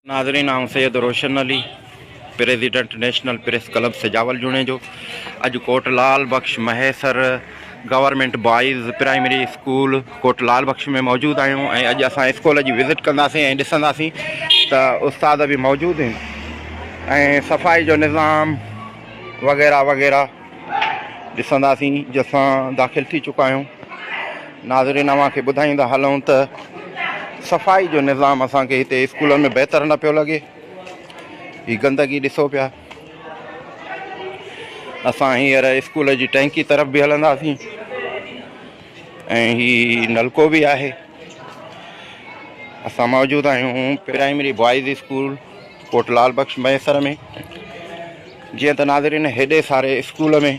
ناظرين آئون Syed Roshan Ali president national press club Sujawal Junejo اڄ Kot Lal Bakhsh Mahesar government boys primary school Kot Lal Bakhsh ۾ موجود آهيون ۽ اڄ اسان اسڪول جي وزٽ ڪنداسين ۽ ڏسنداسين ته استاد به موجود آهن ۽ صفائي جو نظام وغيره وغيره ڏسنداسين جو اسان داخل ٿي چڪا آهيون ناظرين اوهان کي ٻڌائيندا هلون ته صفائي جو نظام اسان کي هتي اسڪولن ۾ بهتر نه پيو لڳي هي گندگي ڏسو پيا اسان هينئر اسڪول جي ٽينڪي طرف به هلنداسين ۽ هي نلڪو به آهي اسان موجود آهيون primary boys school Kot Lal Bakhsh Mahesar ۾ جيئن ته ناظرين هيڏي ساري اسڪول ۾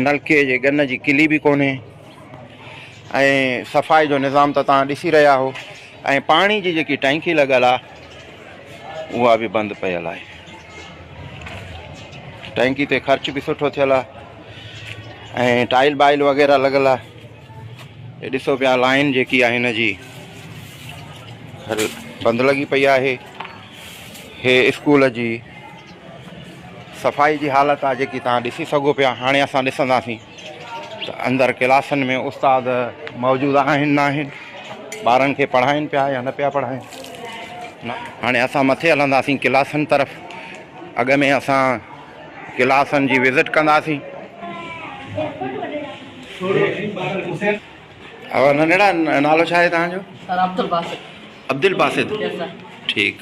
نلڪي جي ڳن جي ڪلي به ڪونهي ۽ صفائي جو نظام ته توهان ڏسي رهيا آهو ۽ پاڻي جي جيڪي ٽينڪي لڳل آهي اها به بند پيل آهي ٽينڪي تي خرچ به سٺو ٿيل آهي ۽ ٽائل بائل وغيره لڳل آهي ڏسو پيا لائن جيڪي آهي هن جي بند لڳي پئي آهي هي اسڪول جي صفائي جي حالت آهي جيڪي توهان ڏسي سگهو پيا هاڻي اسان ڏسنداسين ته اندر ڪلاسن ۾ استاد موجود آهن نه آهن ٻارن کي پڙهائين پيا يا نه پيا پڙهائين هاڻي اسان مٿي هلنداسين ڪلاسن طرف اڳ ۾ اسان ڪلاسن جي وزٽ ڪنداسين ننڍڙا نالو ڇا آهي توهان جو؟ سر عبدالباسط. عبدالباسط ٺيڪ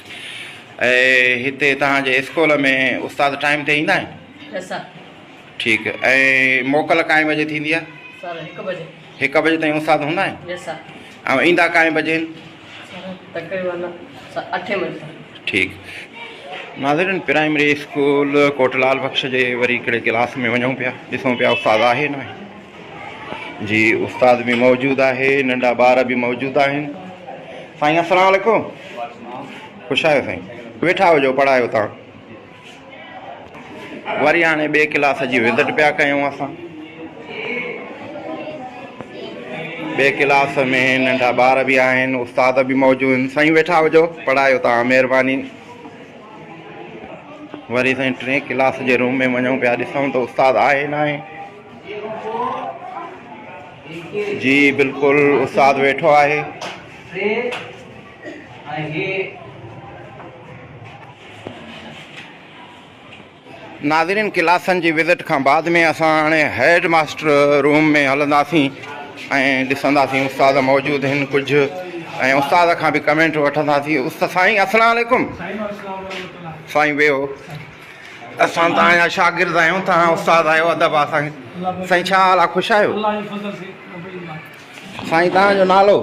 ۽ هتي توهان جي اسڪول ۾ استاد ٽائيم تي ايندا آهن؟ Yes sir. ٺيڪ ۽ موڪل ڪائين بجي ٿيندي آهي؟ سر هڪ بجي. هڪ بجي تائين استاد هوندا آهن؟ Yes sir. ۽ ايندا ڪائين بجي آهن؟ سر تقريبن اٺين بجي سر. ٺيڪ ناظرين پرائمري اسڪول ڪوٽ لال بخش جي وري هڪڙي ڪلاس ۾ وڃون پيا ڏسون پيا استاد آهي نه آهي. جي استاد به موجود آهي ننڍا ٻار به موجود آهن سائين السلام عليڪم خوش آهيو سائين ويٺا هجو پڙهايو تان وري هاڻي ٻئي ڪلاس جي وزٽ پيا ڪيون اسان ٻئي ڪلاس ۾ ننڍا ٻار به آهن استاد به موجود آهن سائين ويٺا هجو پڙهايو تان مهرباني وري سائين ٽئين ڪلاس جي روم ۾ وڃون پيا ڏسون ته استاد آهي نه آهي جي بلڪل استاد ويٺو آهي. ناظرين ڪلاسن جي وزٽ کان بعد ۾ اسان هاڻي هيڊ ماسٽر روم ۾ هلنداسين ۽ ڏسنداسين استاد موجود آهن ڪجهه ۽ استاد کان به ڪمينٽ وٺنداسين استاد سائين السلام عليڪم سائين ويهو اسان توهان جا شاگرد آهيون توهان استاد آهيو ادب آ اسان کي سائين ڇا حال آ خوش آهيو سائين توهان جو نالو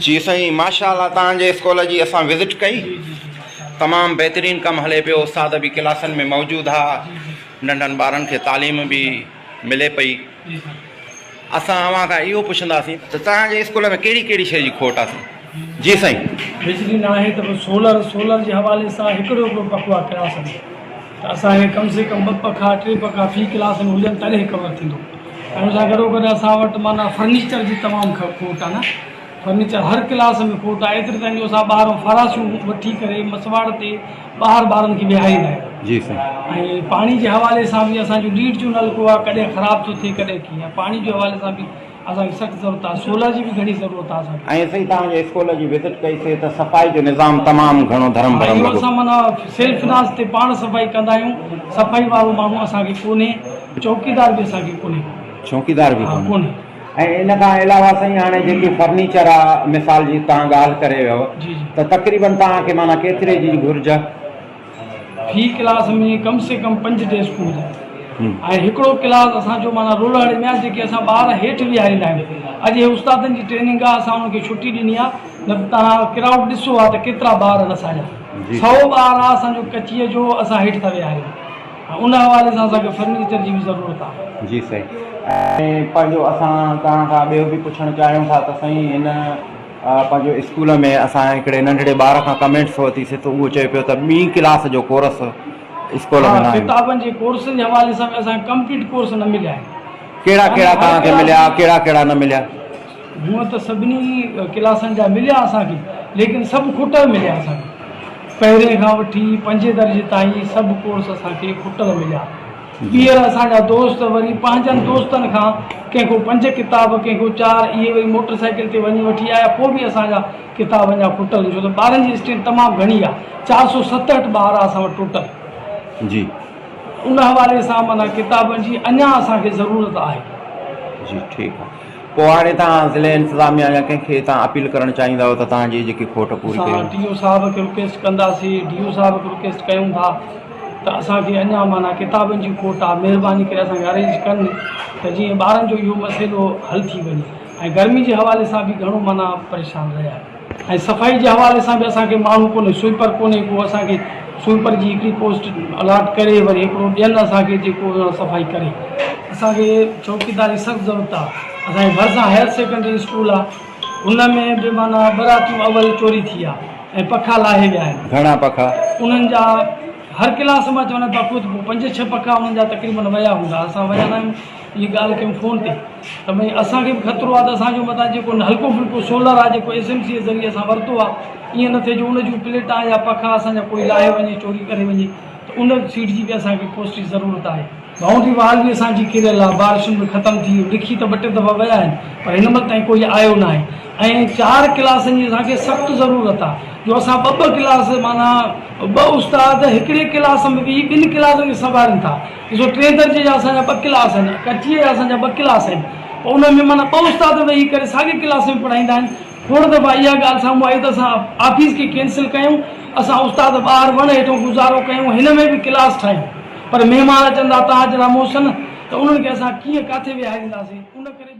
جي سائين ماشاءالله توهان جي اسڪول جي اسان وزٽ ڪئي تمام بهترين ڪم هلي پيو استاد به ڪلاسن ۾ موجود ها ننڍن ٻارن کي تعليم به ملي پئي اسان اوهان کان اهو پڇنداسين ته توهان جي اسڪول ۾ ڪهڙي ڪهڙي شيء جي کوٽ آهي؟ جي سائين. بجلي ناهي ته پوء سولر سولر جي حوالي سان هڪڙو به پکو آهي ڪلاس ۾ ته اسان کي ڪم سي ڪم ٻه پکا ٽي پکا في ڪلاس ۾ هجن تڏهن ڪور ٿيندو ۽ ان سان گڏو گڏ اسان وٽ معنيٰ فرنيچر جي تمام کوٽ آهي نه فرنيچر هر ڪلاس ۾ کوٽ آهي ايتري تائين جو اسان ٻاهران فراسيون وٺي ڪري مسواڙ تي ٻاهر ٻارن کي ويهاريندا آهيون. جي سائين. ۽ پاڻي جي حوالي سان به اسان جو ليڊ جو نلڪو آهي ڪڏهن خراب ٿو ٿئي ڪڏهن ڪيئن پاڻي جي حوالي سان به اسان کي سخت ضرورت آهي سولر جي به گهڻي ضرورت آهي اسان کي. ۽ سائين توهان جي اسڪول جي وزٽ ڪئي سي ته صفائي جو نظام تمام گهڻو ڌرم ڀرم اهو لڳو. اسان معنيٰ سيلف فنانس تي پاڻ صفائي ڪندا آهيون صفائي وارو ماڻهو اسان کي ڪونهي چوڪيدار به اسان کي ڪونهي. چوڪيدار به ڪونهي. ۽ ان کان علاوه سائين هاڻي جيڪي فرنيچر آ مثال جي توهان ڳالهه ڪري ويو ته تقريبن توهان کي معنيٰ ڪيتري جي گهرج آ؟ في ڪلاس ۾ ڪم سي ڪم پنج ڊيسڪون هجن ۽ هڪڙو ڪلاس اسان جو معنيٰ رولهڙي ۾ آ جيڪي اسان ٻار هيٺ ويهاريندا آهيون اڄ هي استادن جي ٽريننگ آ اسان انهن کي ڇٽي ڏني آ نه ته توهان ڪرائوڊ ڏسو ها ته ڪيترا ٻار آهن اسان جا سئو ٻار آ اسان جو ڪچيء جو اسان هيٺ ٿا ويهاريون. ان حوالي سان اسان کي فرنيچر جي به ضرورت آهي. جي سائين ۽ پنهنجو اسان توهان کان ٻيو به پڇڻ چاهيون ٿا ته سائين هن پنهنجو اسڪول ۾ اسان هڪڙي ننڍڙي ٻار کان ڪمينٽس ورتي سي ته اهو چئي پيو ته ٻي ڪلاس جو ڪورس اسڪول ۾ ناهي. ڪتابن جي ڪورسن جي حوالي سان به اسان کي ڪمپليٽ ڪورس نه مليا آهن. ڪهڙا ڪهڙا توهان کي مليا ڪهڙا ڪهڙا نه مليا؟ هونء ته سڀني ڪلاسن جا مليا اسان کي ليڪن سڀ کٽل مليا اسان کي. پهرين کان وٺي پنجين درجي تائين سڀ ڪورس اسان کي کٽل مليا. ٻيهر اسان جا دوست وري پنهنجن دوستن کان ڪنهن کان پنج ڪتاب ڪنهن کان چار اهي وري موٽر سائيڪل تي وڃي وٺي آيا پوء به اسان جا ڪتاب اڃا کٽل ڇو ته ٻارن جي اسٽرينٿ تمام گهڻي آهي 467 ٻار آ اسان وٽ ٽوٽل. جي. ان حوالي سان معنيٰ ڪتابن جي اڃا اسان کي ضرورت آهي. جي ٺيڪ آ پوء هاڻي توهان ضلعي انتظاميا يا ڪنهن کي توهان اپيل ڪرڻ چاهيندؤ ته توهان جي جيڪي کوٽ پوري ڪئي اسان وڃي. ڊي او صاحب کي رڪويسٽ ڪنداسين ڊي او صاحب کي رڪويسٽ ڪيون ٿا ته اسان کي اڃا معنيٰ ڪتابن جي کوٽ آ مهرباني ڪري اسان کي ارينج ڪن ته جيئن ٻارن جو اهو مسئلو حل ٿي وڃي ۽ گرمي جي حوالي سان به گهڻو معنيٰ پريشان رهيا آهيون. ۽ صفائي جي حوالي سان به اسان کي ماڻهو ڪونهي سوئيپر ڪونهي ڪو اسان کي سوئيپر جي هڪڙي پوسٽ الاٽ ڪري وري هڪڙو ڏين اسان کي جيڪو صفائي ڪري. اسان کي چوڪيدار جي سخت ضرورت آ اسان جي ڀرسان هائير سيڪنڊري اسڪول آ ان ۾ به معنيٰ ٻه راتيون اول چوري ٿي آ ۽ پکا لاهي ويا آهن. گهڻا پکا؟ انهن جا هر ڪلاس مان چون ٿا پکو پنج ڇهه پکا انهن جا تقريبن ويا هوندا اسان ويا نه آهيون اها ڳالهه ڪيون فون تي ته ڀئي اسان کي به خطرو آهي ته اسان جو متان جيڪو هلڪو ڦلڪو سولر آهي جيڪو ايس ايم سي جي ذريعي اسان ورتو آهي ائين نه ٿئي جو ان جون پليٽان يا پکا اسان جا ڪوئي لاهي وڃي چوري ڪري وڃي ته ان سيٽ جي به اسان کي پوسٽ جي ضرورت آهي. بائونڊري وال به اسان جي ڪريل آهي بارشن ۾ ختم ٿي لکي ته ٻه ٽي دفعا ويا آهن پر هن مهل تائين ڪوئي آيو ناهي ۽ چار ڪلاسن جي اسان کي سخت ضرورت آهي جو اسان ٻه ٻه ڪلاس معنيٰ ٻه استاد هڪڙي ڪلاس ۾ ويهي ٻن ڪلاسن کي سنڀالين ٿا ڏسو ٽئين درجي جا اسان جا ٻه ڪلاس آهن ڪچيء جا اسان جا ٻه ڪلاس آهن پوء ان ۾ معنيٰ ٻه استاد ويهي ڪري ساڳي ڪلاس ۾ پڙهائيندا آهن کوڙ دفعا اها ڳالهه سامهون آئي ته اسان آفيس کي ڪينسل ڪيون اسان استاد ٻاهر وڻ هيٺون گذارو ڪيون هن ۾ به ڪلاس ٺاهيون پر مهمان اچن ٿا توهان جهڙا محسن ته انهن کي اسان ڪيئن ڪاٿي ويهارينداسين ان ڪري.